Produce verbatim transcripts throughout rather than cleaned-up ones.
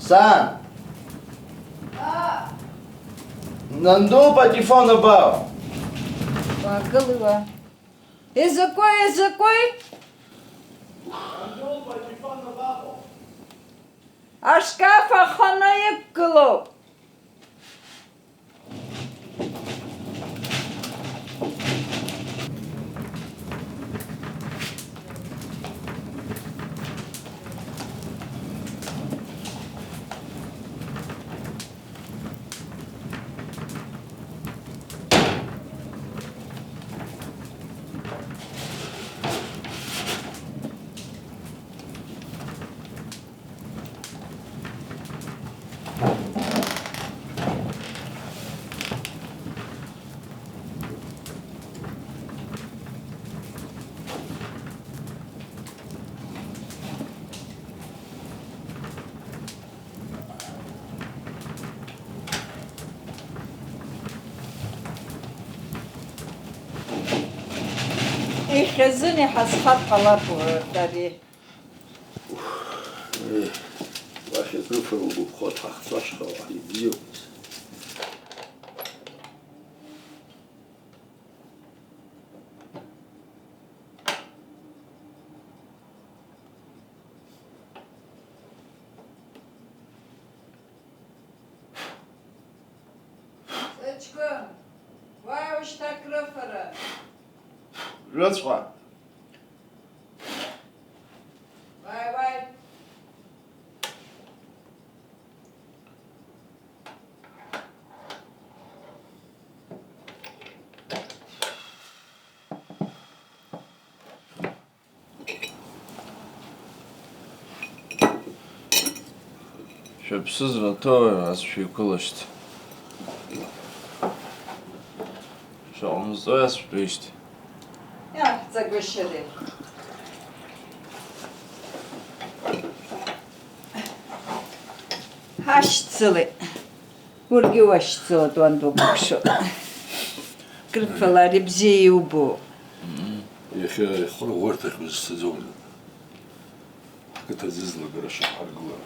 Сан! Нанду упатефон абаҟоу? Уаагыли уа. Изакәи, изакәи? Нанду упатефон абаҟоу? Ашкаф аханы иқәгылоуп. Ихьазын иҳазхап ҟалап, уҳәарҭари. Уахь акрыфара угәаԥхоит, ҳахцәа ашьха уаҳа ибзиоуп. Сыҷкәын, уааи ушьҭа акрыфара! Рыцәҟа! Уааи, уааи! Шәыԥсы злаҭоуи, ас шәеиқәылашьҭ? Шаҟа мҵуеи ас шәтәеижьҭеи? Иаҳҵагәышьари? Ҳашьцылеит. Ургьы уашьцылоит, уан дукәыхшоуп. Крыфала ари бзиа иубо. Иахьа ихырӷәӷәарҭахь узцаӡом. Ҳқыҭа зыӡлагара шьақәҳаргылара.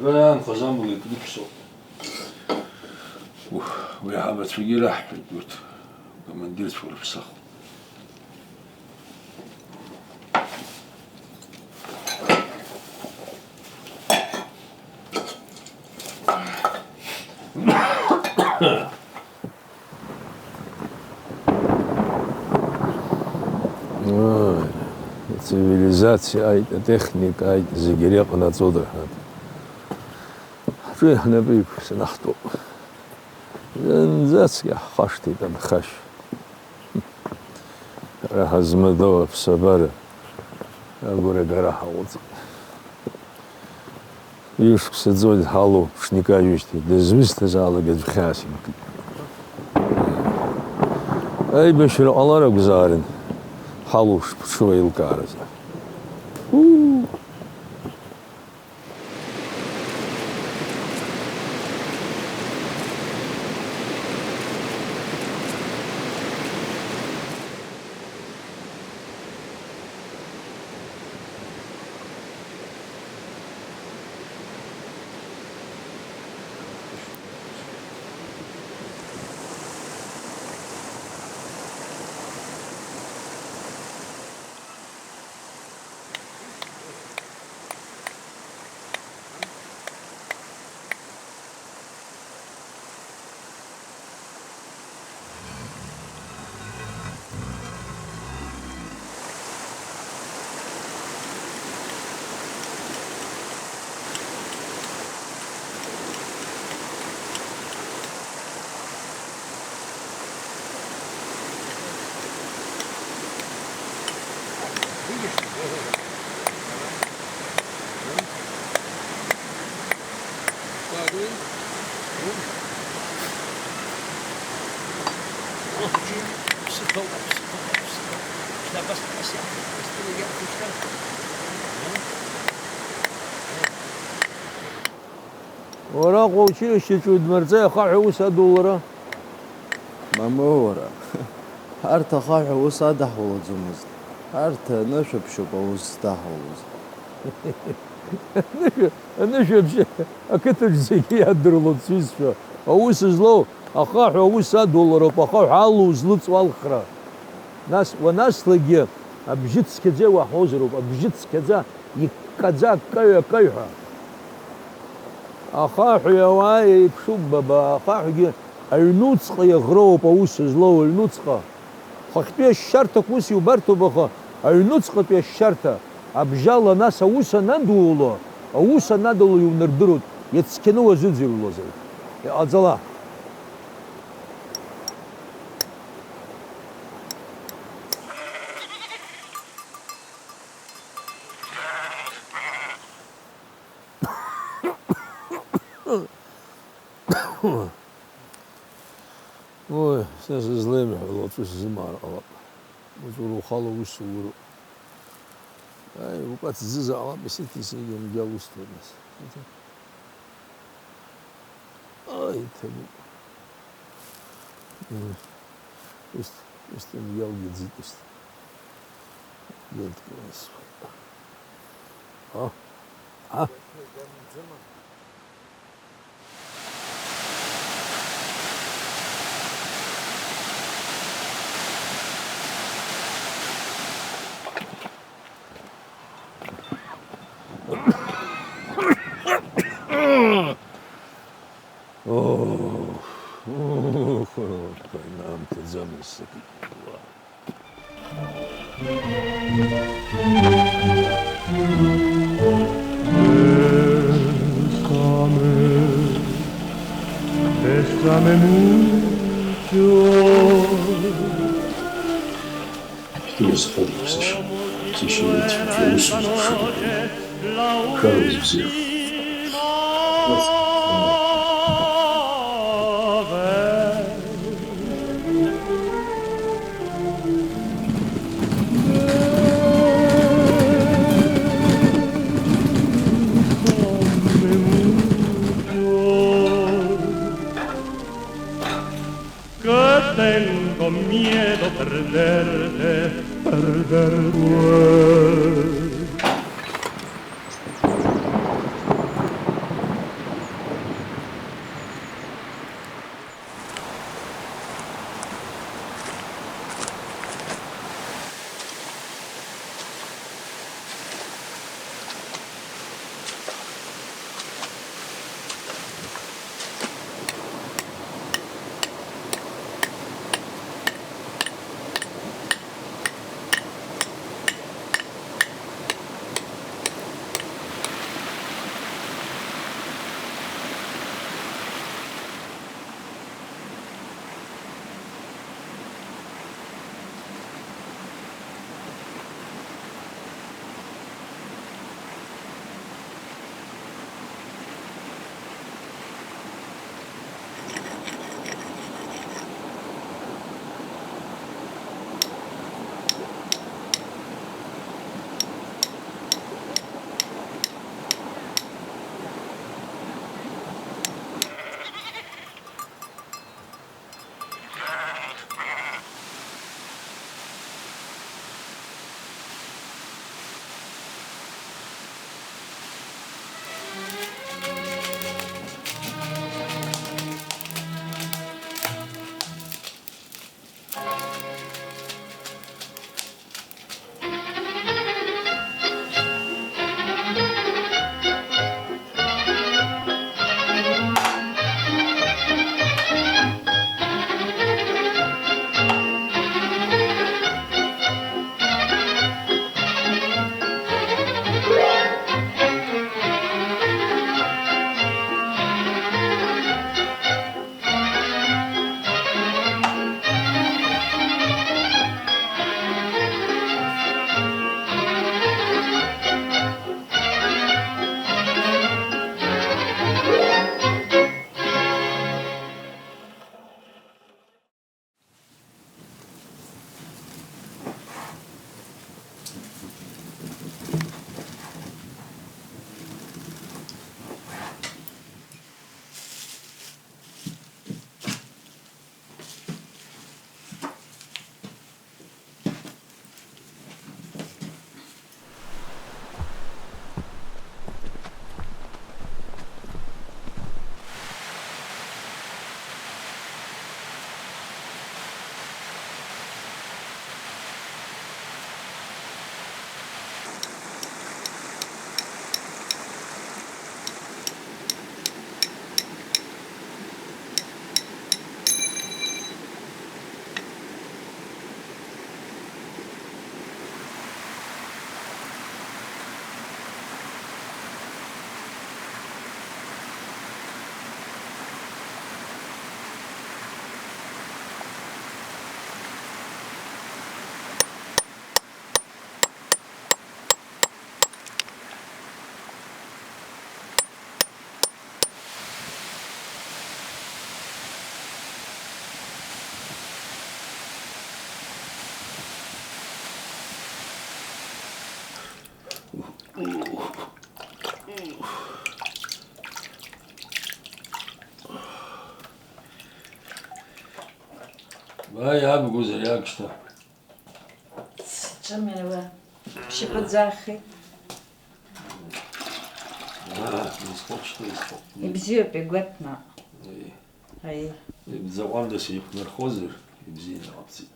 Ара иаанхаз амала икныԥсоуп. Ух, уи аҳабацәагьы ираҳҳәеит урҭ, командирцәа урыԥсахуп. Ой, ацивилизациа ааит, атехника ааит, зегь иара иҟанаҵода ҳәа. Ҳҿи ҳнапи санаҳтәоуп. Зынӡаск иаҳхашҭит анхашьа. Ҳара ҳазмадоу аԥсабара агәра агара ҳаҟәыҵит. Ҩышықәса ҵуеит ҳалоу ԥшник ажәижьҭеи, дызҩысҭазаалак аӡә хьаас имкит. Аибашьра ҟалар акәзаарын, ҳалоу шԥҽу аилкааразы. Уу! Уара аҟәа училишьче уудмырҵеи ахаҳә аус адулара? Мамоу, уара! Ҳарҭ ахаҳә аус адаҳулаӡомызт. Ҳарҭ анышәаԥшьоуп аус здаҳулоз. Анышә-, анышә абжьы ақыҭаҿ зегьы иадырлон сҩызцәа. Аус злоу ахаҳә аус адулароуп, ахаҳә алу злыҵуа алхра. Нас, уанаслакгьы абжьы цқьаӡа иуаҳауазароуп, абжьы цқьаӡа, иккаӡа, аккаҩ-аккаҩҳәа. Ахаҳәи ауааи еиԥшуп, баба, ахаҳәгьы аҩнуҵҟа иаӷроуп аус злоу, аҩнуҵҟа. Хыхьтәи ашьшьарҭақәа ус иубарҭоуп, аха аҩнуҵҟатәи ашьшьарҭа, абжьала нас аус анадуло, аус анадуло иунардыруеит, ицқьаны уазыӡырҩлозар. Иҟаҵала. Ой, са сызлеимҳәо лоуҵәы сзымаар ҟалап. Уаҵәы ухала ус уроуп. Аи, укәац зыза ҟалап, исыҭи сеигьы амгьал усҭоит нас. Ай, ҭабуп. М. Ус, ус амгьалгьы ӡит, ус. Амгьал дкыласуеит. А? А? Ох, ох, ох, аамҭаӡамыз сакит. Bésame, bésame mucho. Иазхәыцып, сашьа, сашьа, иацәажәо усумшәан. Шәараз бзиа. Que tengo miedo perderte, perderte. Ҳаи, абгозар иагшҭа. Сҿымҩа уа. Шьапаӡахи? Аа, изхәаԥшуа, изхәаԥшуа. Ибзиоуп, игәаҭ наҟ. Ии. Аи. Ибзаҟәандас еиқәнархозар, ибзианы ҟабҵеит.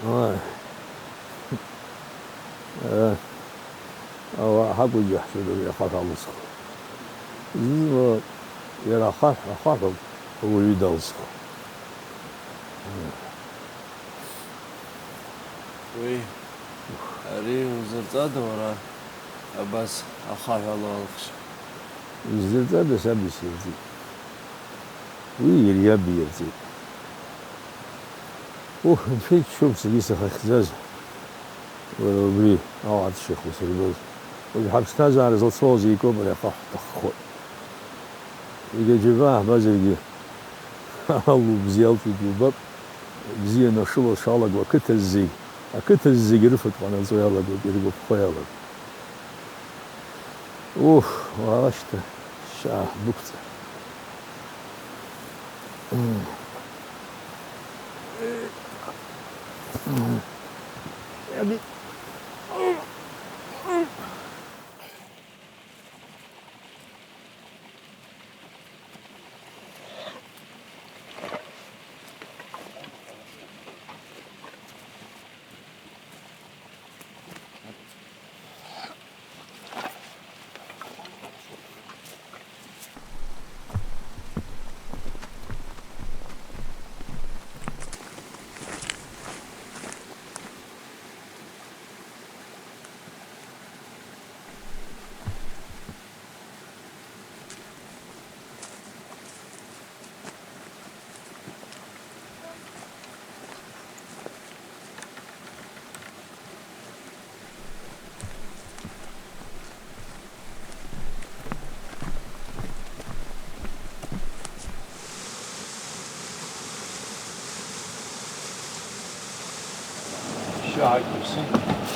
Ааи. Ыы, ауаа ҳакәыджьаҳшьоит абри ахаҳә алысхуа. Изызуа, иара ахаҳә, ахаҳәуп ауаҩы далсхуа. Уи, ари узырҵада уара, абас ахаҳә ала уалхшьа? Исзырҵада, саб исирҵеит. Уи иара иаб иирҵеит. Ух, анцәа иџьшьоуп зегьы сахьахьӡаз, уара убри ауаатшьахә усырбоз. Уажә ҳаԥсҭазаара зылцәоу зегьы акоуп ари ахаҳә ҭаххоит. Егьа џьабаа ҳбазаргьы, алу бзиа алҵит иубап, бзиа нашыло шалаго ақыҭа зегь. Ақыҭа зегьы рыфатә ҟанаҵо иалагоит, иргәаԥхо иалагоит. Уф, уаашьҭа, шьаа, дәықәҵа. Шьааит, уԥсы,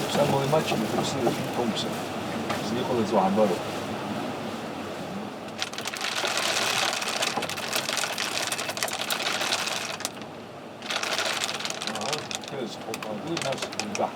уԥсы амала имаҷым, уԥсы рацәаны иҟоумԥсыр, зны иҟалаҵо ҳабароуп. Ага, ҭелес хәыҷқәа аагеит, нас ҩба.